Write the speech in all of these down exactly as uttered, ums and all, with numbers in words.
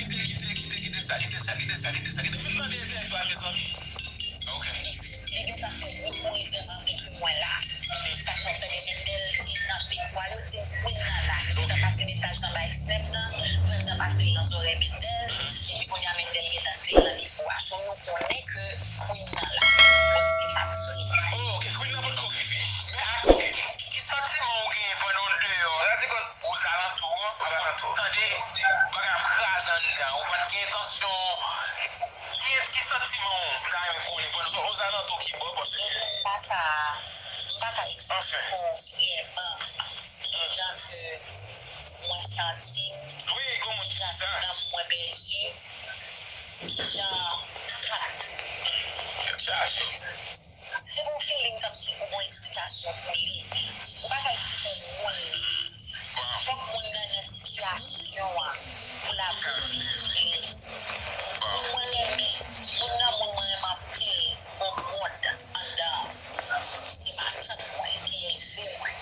Kite, kite, kite, kite sa, kite sa, kite sa, kite sa, kite. Vin tande entèvyou a, mezanmi. Ok. Li gentan fè gwo kouri devan mwen la. Se sa k fè m tande Mendel di nan mikwo a, yo di m Queen nan la. Li gentan pase mesaj nan bay frè m nan, frè m nan pase l nan zòrèy Mendel, epi kounye a Mendel gentan di l nan mikwo a. So, yo konnen ke Queen nan la. Bon, se pa vre. Oh, ok, Queen nan potko rive. Men ak, ok, ki santiman ou genyen pandan w deyò? Sa di koz ozalantou an, ozalantou. Tande bagay ap kraze anndan, ou pa t gen entansyon. Ki, ki santiman w ta renmen konnen? Pandan w ozalantou ki bò, paske. Ebyen, m pa ka, m pa ka eksplike w vrèman ki jan ke mwen santi m, wi, gon moun ki di sa, ki jan nanm mwen pèdi. Kijan kat. Tèt chaje. Se pou feeling kòmsi pou gon eksplikasyon pou li. Ou pa ka eksplike moun li. Fòk moun nan nan sitiyasyon an pou l ap viv li. Moun mwen renmen, youn nan moun mwen renmen anpil o mond anndan an, se matant mwen ki elve mwen.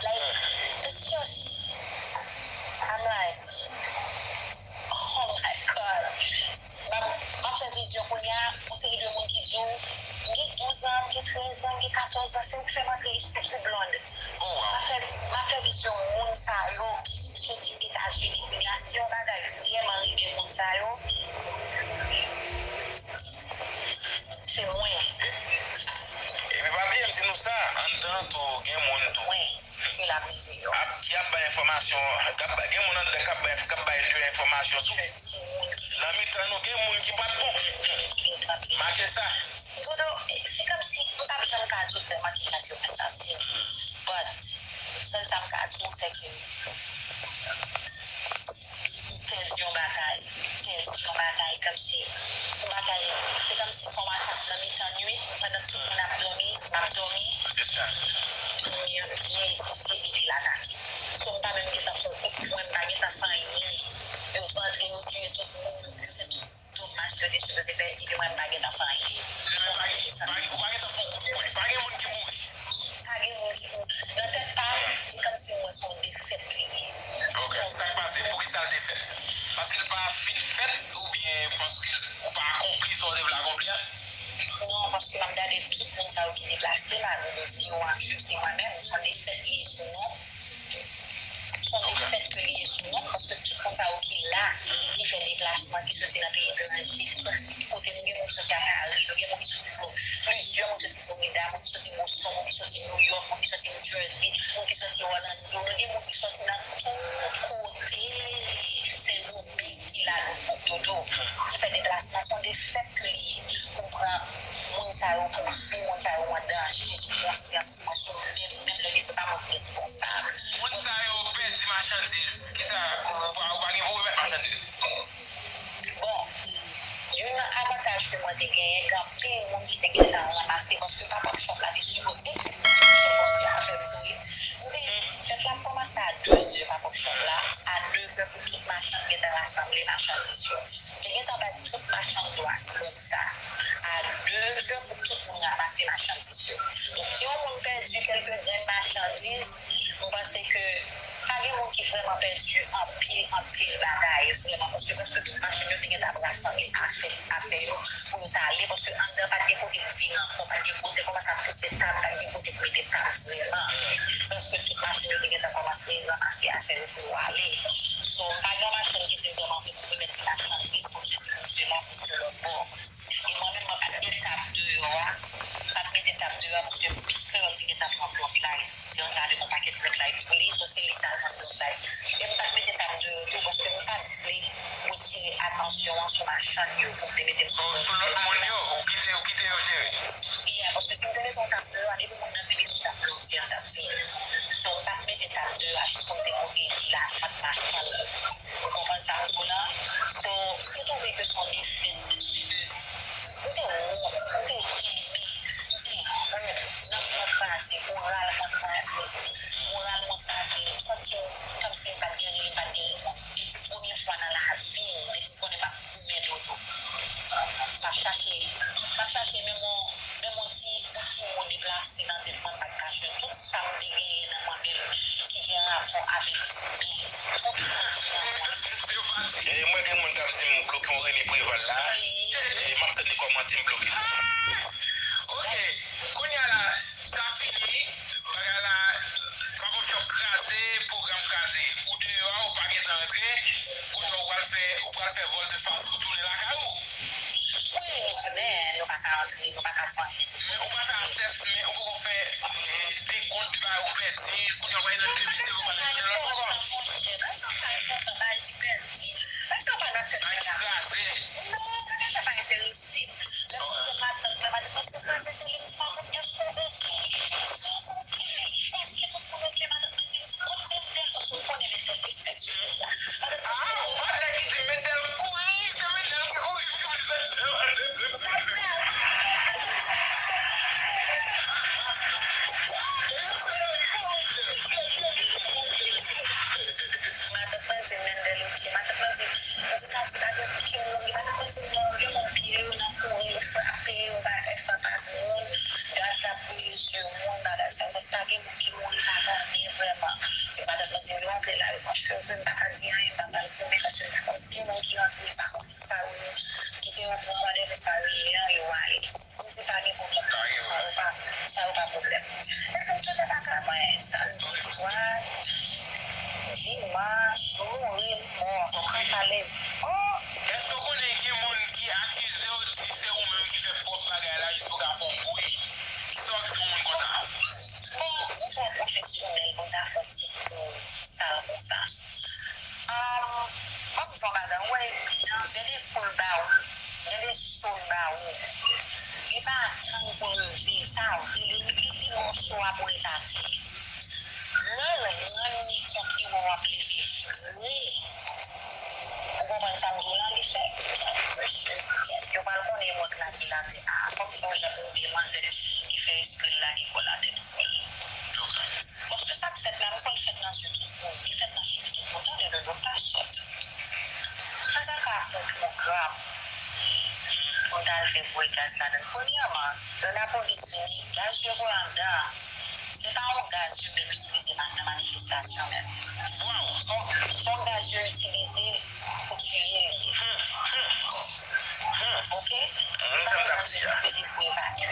Like, it's just, I'm like, oh my God. M ap, m ap fè vizyon kounye a, yon seri de moun ki di w, m gen douz an, m gen trèz an, m gen katòz an, se ou k fè m antre isit, ou blond. M ap fè, m ap fè vizyon moun sa yo ki soti Etazini kounye a, se yon bagay vrèman rive moun sa yo. Se mwen. Epi pa bliye m di nou sa, anndan an tou, gen moun tou. Mwen, ke l ap rive yo. Ap, ki ap bay enfòmasyon, k ap bay, gen moun anndan k ap bay, k ap bay de enfòmasyon tou. Nan mitan nou, gen moun ki pa t bon. Make sa. Dodo, se kòmsi m p ap janm ka di w vrèman kijan ke mwen santi m. But, sèl sa m ka di w, se ke m pèdi yon batay. M pèdi yon batay kòmsi, yon batay, se kòmsi se yon matant nan mitan nuit, pandan tout moun ap dòmi, m ap dòmi. Epi yon pye piti epi l atake. So, m pa menm gentan fè yon kout pwen, m pa gentan fè anyen. Yo rantre, yo tiye tout moun, yo fè tout domaj yo te sipoze fè, epi mwen, m pa gentan fè anyen. Ou pa gentan fè yon kout pwen, pa gen moun ki mouri. Pa gen moun ki mouri. Nan tèt pa m, e kòmsi m wè se yon defèt li ye. Ok, sa k pase? Poukisa l defèt? Paske l pa fin fèt oubyen paske ou pa akonpli sa w te vle akonpli a? Non, paske m ap gade tout moun sa yo ki deplase la, nou de vi yo an jeu, se mwen menm, se yon defèt li ye sou nou. Se yon defèt ke li ye sou nou, paske tout moun sa yo ki la, ki fè deplasman, ki soti nan peyi etranje, ki soti tout kote, nou gen moun ki soti a Pari, nou gen moun ki soti Flo-, plizyè moun ki soti Florida, moun ki soti Boston, moun ki soti New York, moun ki soti New Jersey, moun ki soti Orlando, nou gen moun ki soti nan tout kote, Sendomeng ki la, nou tout dodo, ki fè deplasman, se yon defèt ke li ye pou pran moun sa yo pou fi, moun sa yo an danje sou konsyans mwen, sou menm, menm lè ke se pa mwen ki responsab. Moun sa yo pèdi machandiz, kisa, ou pa, ou pa gen pou remèt machandiz? Bon, youn nan avantaj ke mwen te genyen, gen anpil moun ki te gentan ranmase, paske pop-up shop la te sipoze, se kontre avè m tou wi. M di, fèt la ap kòmanse a de zè, pop-up shop la, a de zè pou tout machann gentan rasanble machandiz yo. Te gentan bay tout machann dwa lòd sa a de zè pou tout moun ranmase machandiz yo. Donk, si yon moun pèdi kèlke grenn machandiz, m panse ke pa gen moun ki vrèman pèdi anpil, anpil bagay, vrèman, paske prèske tout machann yo te gentan ap rasanble afè, afè yo pou yo t ale, paske anndan pa t gen kote pou vin ankò, pa t gen kote, kòmanse ap pouse tab, pa t gen kote pou mete tab vrèman. Prèske tout machann yo te gentan kòmanse ranmase afè yo pou yo ale. So, m pa gen yon machann ki di m vrèman vin pou remèt machandiz, pou soti pou m di la pou m di lòt bò. E mwen menm, mwen pa t gen tab deyò a, m pa t mete tab deyò a, paske plis kreyòl te gentan pran front line. Yo antre avèk yon pakèt front line pou li, so se li k t al pran front line. E m pa t mete tab deyò tou, paske m pa t vle retire atansyon an sou machann yo pou m te mete m sou lòt moun yo, ou kite, ou kite yo jere. Yeah, paske si m te mete yon tab deyò a, depi moun nan vini sou tab la, yo di an t ap vini. So, m pa t mete tab deyò a jis pou m te pwoteje lajan machann yo. Ou konprann sa m di w la? So, m te twouve ke se yon defèt, mesye, de, m te wont, m te jenbe, m te wont, nanm mwen kraze, moral mwen kraze, moral mwen kraze, m santi m kòmsi m pa t gen anyen, m pa t gen repons. E pou premye fwa nan lavi m, depi m konnen m ap mèt oto. M ap chache, m ap chache menm yon, menm yon ti, yon ti mo deplase nan tèt mwen, m pa t ka jwenn. Tout sa m te genyen nan mwen menm ki gen rapò avèk men, tout santiman mwen, Yo pati. E mwen gen moun k ap di m bloke yon Rene Preval la. E m ap tann li kòmante m bloke. Ah! Ok. Kounye a la, sa fini. Bagay la, Papa Chòp kraze, pwogram kraze. Ou deyò a, ou pa gentan rantre. Kounye a, ou pral fè, ou pral fè vòl de fas pou tounen lakay ou. Wi, men nou pa ka antre, nou pa ka fè anyen. Men ou pa fè assessment, ou poko fè, eh, dekont de bagay ou pèdi, kounye a w al nan de mil de ou pa nan de lòt ankò. Monchè, bagay sa pa enpòtan, bagay ki pèdi. Bagay sa pa nan tèt mwen la. Bagay ki kraze. Non, bagay sa pa enterese m. Lè m di matant mwen, matant mwen se kraze tele m, di matant, èske w oke? Èske w oke? Èske tout moun oke? Matant mwen di m, di, kot Mendel? Paske m konnen Mendel te fèt sou chèz la. Ah, ou pa nèg ki di Mendel kouri, se Mendel ki kouri. Matant mwen di m Mendel oke. Matant mwen di, mwen di sa, ti pa gen moun ki mouri. Matant mwen di m non, gen moun pile yo nan kouri, yo frape, yo bagay, frape ak moun. Gaz la boule sou moun, bagay sa. Donk, pa gen moun ki mouri, pa gen anyen vrèman. Se matant mwen di m yo antre lari pran cheve, m pa ka di anyen, m pa pral goumen, paske m pa konn ki moun ki rantre, m pa konn ki sa yo ye. Kite yo pran randevou sa yo ye an, yo ale. M di pa gen pwoblèm, sa yo pa, sa yo pa pwoblèm. Epi m tounen lakay mwen, samdi swa, dimanch, mouri, m mò, m pran kale. Oh! Èske w konnen gen moun ki akize w, di se ou menm ki fè pwòp bagay la, jis pou ka fè yon bri? Kisa w ap di yon moun konsa? Bon, ou twò pwofesyonèl pou m ta fè yon ti kou sal konsa. Ahn, ban m di w yon bagay, ou wè epi an, gen de kou l ba ou, gen de so l ba ou, li pa atann pou leve, sa vre, li, li, li ba w so a pou ret atè. Lè l rann li kont li wè w ap leve vre, ou konprann sa m di w lan, li fè, mesye, yo pral konnen mwen k lage l atè a, fòk se yon jan pou m di manzè ki fè espre l lage kò l atè. Paske sa k fèt la, m kwè l fèt nan zye tout moun, li fèt nan figi tout moun, tande, Dodo, pa sòt. Mwen ta ka fè yon pwogram pou m ta al fè voye gaz ladan l. Premyèman, lè lapolis vini, gaz yo voye anndan an, se pa yon gaz yo menm itilize nan manifestasyon menm. Se yon, se yon gaz yo itilize pou tiye li. Oke? Se pa yon gaz yo itilize pou evakye.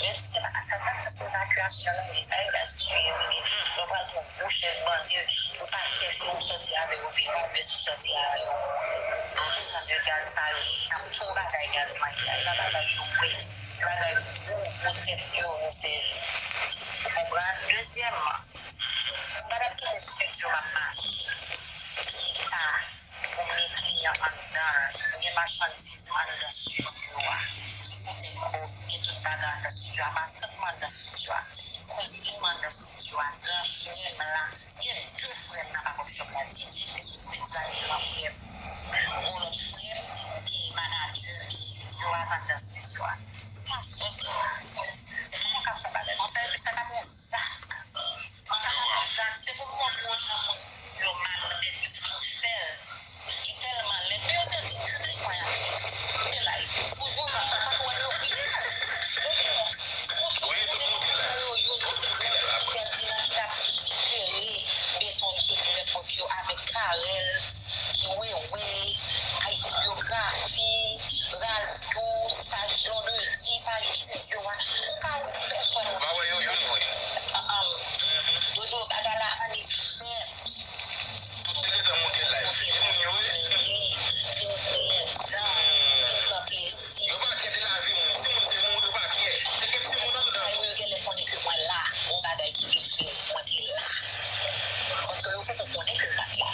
Menm si se pa sa, sa pa yon evakyasyon, non, men sa yon gaz tiye, wi. Yo pral pran gwo chèf bandi, yo pa kè si w sòti avè yo, vini, men si w sòti avè yo. Donk, se jan de gaz sa yo, n ap tou bagay gaz la ye, e pa bagay yo bwè, se bagay gwo, gwo tèt yo, yo sèvi. Ou konprann? Dezyèmman, m pa t ap kite estidyo m ap mache pye ta pou m gen kliyan anndan l. M gen machandiz anndan estidyo a. Gen kote kòb, gen tout bagay anndan estidyo a. Matant mwen anndan estidyo a. Kouzin mwen anndan estidyo a. Gran frè m la. Gen de frè m nan pa kòm chòp la. D J te sou stage la, li gran frè m. Gon lòt frè m ki manadjè estidyo a anndan estidyo a. Pa sòt la. Kòman w ka fè bagay konsa? Epi sa pa gen zak. Sa pa gen zak. Se pou m montre w jan moun yo malonèt, yo fè l. Li tèlman lèd. Men yo te di piblikman y ap fè. Koute live. Pou jouman, ou pa t wè yo ri. Yo di non. Ou tout moun te la. Yo, yo, yo, yo, yo, Ferdinand ki t ap sere beton sou sou lèpòt yo avèk Carel, Wewe, Ayiti Byografi, Ralph Dou, Saj Blondedy, paj estidyo a. Ou pa wè pèsòn. Ou pa wè yo youn vre. Dodo, bagay la an li fèt. Tout te gentan monte live. Youn youn yo ye. Vin pran lèzan, vin pran plezi. Yo pa kè de lavi moun. Si moun se moun, yo pa kè. Se gen timoun anndan tou. Yo genlè konnen ke mwen la. Gon bagay ki rive, mwen te la. Paske yo poko konnen ke m pa t la.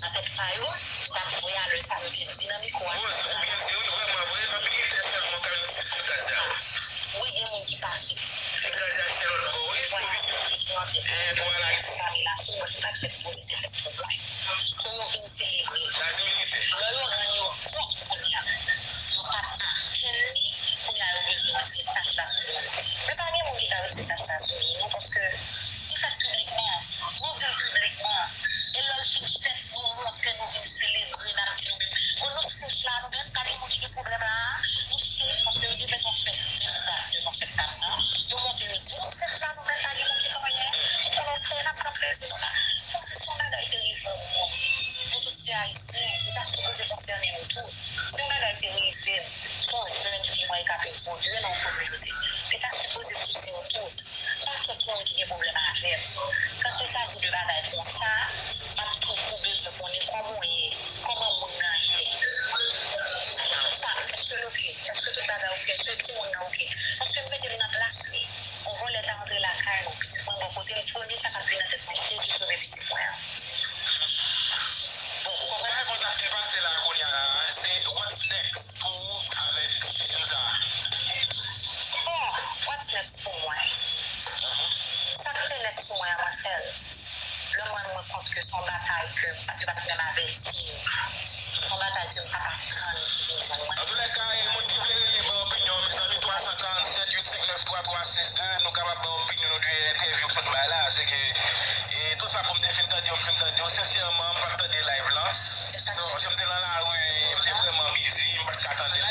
Nan tèt pa yo, m t ap voye alè sa yo te di nan mikwo a. Wi, ou byen di, wi, vrèman vre, nan militè sèlman ka vin sitye gaz la. Wi, gen moun ki pase. Se gaz la se lòt bò, wi, pou vin isit. E pou al Ayiti. Kamila, sou mwen, se pa t fèt pou yo te fèt pou mwen. So yo vin selebre. Gaz militè. Lè yo rann yo kont kounye a, yo pa t atenn li, kounye a yo bezwen retire tach la sou do yo. Men pa gen moun ki ka retire tach la sou do nou, paske li fèt piblikman. Nou di l piblikman. E lè l fin fèt, nou monte, nou vin selebre, n ap di nou menm. Bon, nou sèch la, nou menm, pa gen moun ki gen pwoblèm la a. Nou sèch, paske yo te met yon fèt, menm dat, devan fèt pa m nan. Yo monte, yo di, nou sèch la, nou menm, pa gen moun ki gen anyen. Tout moun nou fè, n ap pran plezi nou la. Kòmsi se yon bagay te rive yon moun. Nou Premye sa k ap vin nan tèt mwen, Jezi sove pitit mwen an. Bon, ou konprann? Bagay konsa fin pase la kounye a la, se what's next pou ou avèk sitiyasyon sa a? Bon, what's next pou mwen? Sa k te next pou mwen an, mwen fè l. Lè m rann mwen kont ke se yon batay ke m pa t, yo pa t menm avèti m. Se yon batay ke m pa t atann ki vin jwenn mwen. Antoulèka, e moun ki vle rele ban opinyon, mezanmi, twa san karannsenk, uit senk nèf, twa twa sis de, nou kapab ban opinyon nou de entèvyou k sot bay la, se ke e tout sa pou m te fin tande yo, m fin tande yo, sensèman, m pa t tande live lan. So, se m te nan lari, m te vrèman bizi, m pa t ka tande